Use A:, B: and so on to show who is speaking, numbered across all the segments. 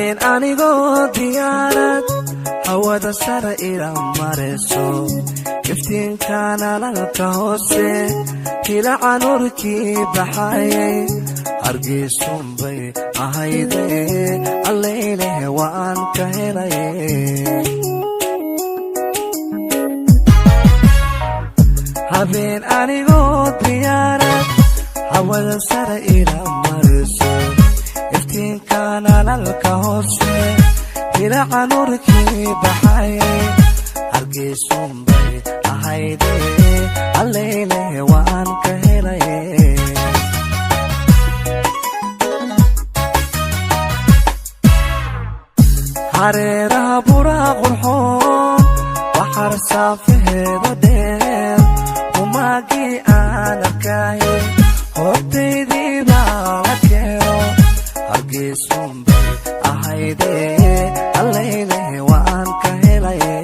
A: Habeen anigoo diyaarad hawada sare ila marayso, iftiinka nalalka hoose, hilaca nuurkii baxayay, Hargeysunbay ahayde, allayleh waan ka helaye. Habeen anigoo diyaarad hawada sare ila marayso, iftiinka nalalka hoose, hilaca nuurkii baxayay, Hargeysunbay ahayde, allayleh waan ka helaye. Hareeraha buraa qurxoon, waxar saafaheeda dheer, humaagii aan arkaaye, hortaydii baa la keeno, Hargeysunbay ahayde, allayleh waan ka helaye.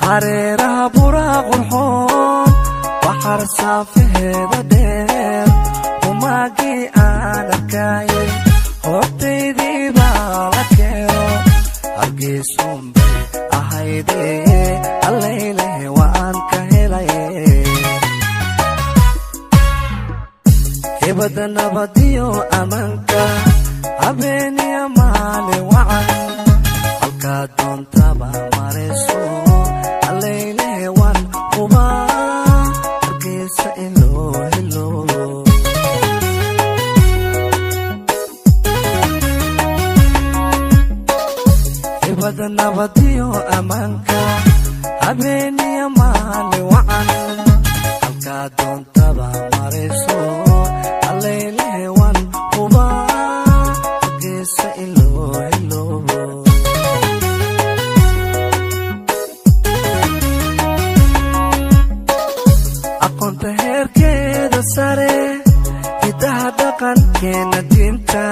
A: Hareeraha buraa qurxoon, waxar saafaheeda dheer, humaagii aan arkaaye, hortaydii baa la keeno, Hargeysunbay ahayde, allayleh waan ka helaye. Hibada nabadiyo ammaanka, habeeniya maalin wacan, halkaa doontaba marayso, allayleh waan hubaa Hargeysa in loo helo. Hibada nabadiyo ammaanka, habeeniya maalin wacan, halkaa doontaba marayso, allayleh waan hubaa Hargeysa in loo helo. Aqoonta heerkeeda sare, hidaha dhaqankeena, diinta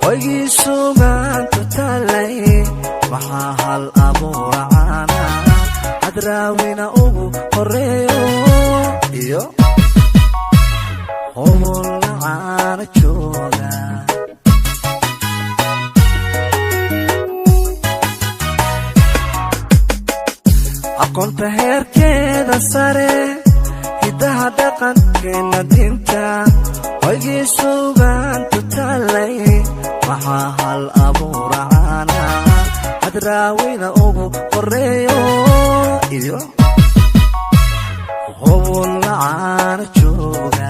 A: hoygii sugaanta taalay, waxaa hal abuura caana, Hadraawina ugu horeeyo, iyo hubulla caana jooga. Aqoonta heerkeeda sare, hidaha dhaqankeena, diinta hoygii sugaantu taalay, waxaa hal abuura caana, Hadraawina ugu horeeyo, iyo hubulla caana jooga.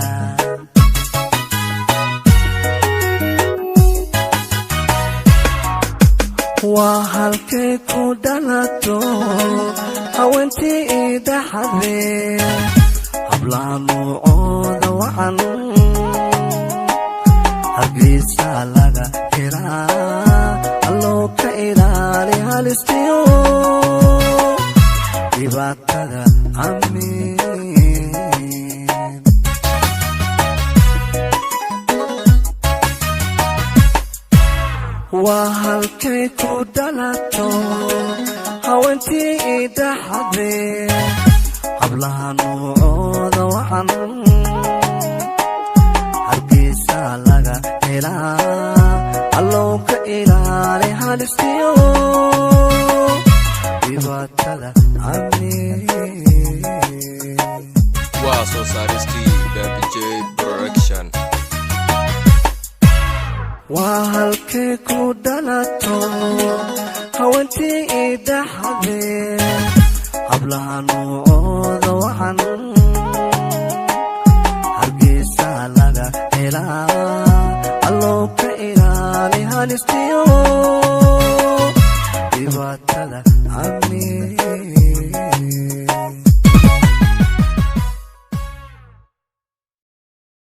A: Waa halkay ku dhalato haweentii idaxade, hablaha nuucooda wacan, Hargeysa laga helaa, alloo ka ilaali halistiyo dhibaatada, amiin. Waa halkay ku dhalato haweentii idaxade, hablaha nuucooda wacan, Hargeysa laga helaa, allow ka ilaali halistiyo dhibaatada, amiin.
B: Waa soo saaristii Baby J Production.
A: Waa halkay ku dhalato haweentii idaxade, hablaha nuucooda wacan, Hargeysa laga helaa, allow ka ilaali halistiyo dhibaatada.